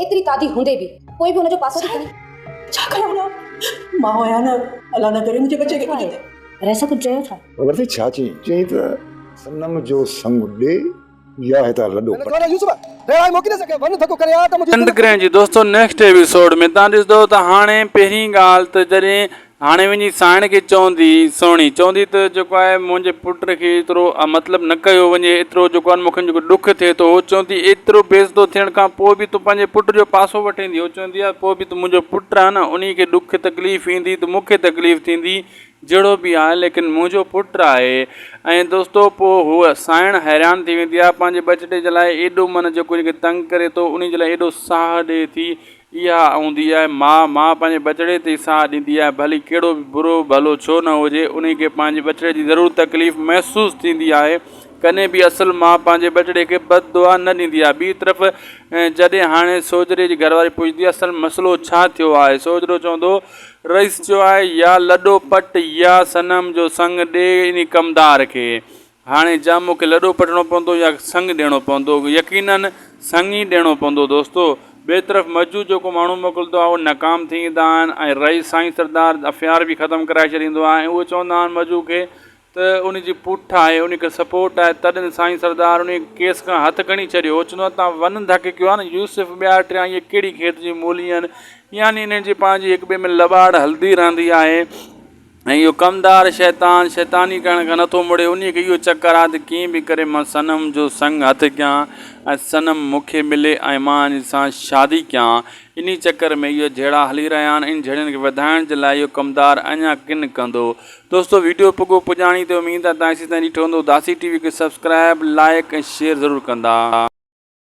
ايتري تعدي هوندي به پوء به هن جو پاسو ٿي کڻي. ڇا ڪيان نه مان آهيان نه الله نه ڪري منهنجي ٻچي کي ڪجهه ٿئي. رئيس ڪجهه چيو ڇا؟ خبر اٿئي ڇا چيائين؟ چيائين ته صنم جو سڱ ڏي يا هتان لڏو پٽ. چنڊ گرهڻ جي دوستو نيڪسٽ ايپيسوڊ ۾ تان ڏسندو ته هاڻي پهرين ڳالهه ته جڏهن هاڻي وڃي سائڻ کي چوندي سهڻي چوندي ته جيڪو آهي منهنجي پٽ کي ايترو مطلب نه ڪيو وڃي ايترو جيڪو آهي مونکي جيڪو ڏک ٿئي ٿو هو چوندي ايترو بيعزتو ٿيڻ کان پوء به تون پنهنجي پٽ جو پاسو وٺين ٿي هو چوندي آهي پوء به تون منهنجو پٽ آهي نه انهي کي ڏک تڪليف ايندي ته مونکي تڪليف ٿيندي جهڙو به آهي ليڪن منهنجو پٽ آهي ۽ دوستو پوء هوء سائڻ حيران ٿي ويندي آهي پنهنجي ٻچڙي جي لاء ايڏو من جيڪو ان کي تنگ ڪري ٿو انهي جي لاء ايڏو ساهه ڏئي ٿي اها هوندي آهي ماء، ماء پنهنجي ٻچڙي تي ساهه ڏيندي آهي، ڀلي ڪهڙو به برو ڀلو ڇو نه هجي، انهي کي پنهنجي ٻچڙي جي ضرور تڪليف محسوس ٿيندي آهي، ڪڏهن به اصل ماء پنهنجي ٻچڙي کي بد دعا نه ڏيندي آهي، ٻي طرف جڏهن هاڻي سوجهري جي گهرواري پڇندي آهي اصل مسئلو ڇا ٿيو آهي؟ سوجهرو چوندو رئيس چيو آهي يا لڏو پٽ يا صنم جو سڱ ڏي انهي ڪمدار کي. هاڻي جا مون کي لڏو پٽڻو پوندو يا سڱ ڏيڻو پوندو؟ يقيناً سڱ ئي ڏيڻو پوندو دوستو. ٻئي طرف مجو جيڪو ماڻهو موڪلندو آهي اهي ناڪام ٿي ايندا آهن ۽ رئيس سائين سردار افيار به ختم ڪرائي ڇڏيندو آهي ۽ اهي چوندا آهن مجو کي ته ان جي پٺ آهي ان کي سپورٽ آهي تڏهن سائين سردار ان ڪيس کان هٿ کڻي ڇڏيو هو چوندو آهي تان ون ڌڪ ڪيو آهي نه يوسف ٻيا ٽيان اهي ڪهڙي کيت جي مولي آهن يعني انهن جي پنهنجي هڪ ٻئي ۾ لٻاڙ هلندي رهندي آهي. ۽ اهو ڪمدار شيطان شيطاني ڪرڻ کان نٿو مڙي، انهيء کي اهو چڪر آهي ته ڪيئن به ڪري مان صنم جو سڱ هٿ ڪيان ۽ صنم مون کي ملي ۽ مان ان سان شادي ڪيان. انهي چڪر ۾ اهي جهيڙا هلي رهيا آهن. ان جهيڙن کي وڌائڻ جي لاء اهو ڪمدار اڃا ڪن ڪندو. دوستو ويڊيو پڳو پڄاڻي تي اميد آهي توهان ايسيتائين ڏٺو هوندو. اداسي ٽي وي کي سبسڪرائب، لائيڪ ۽ شيئر ضرور ڪندا.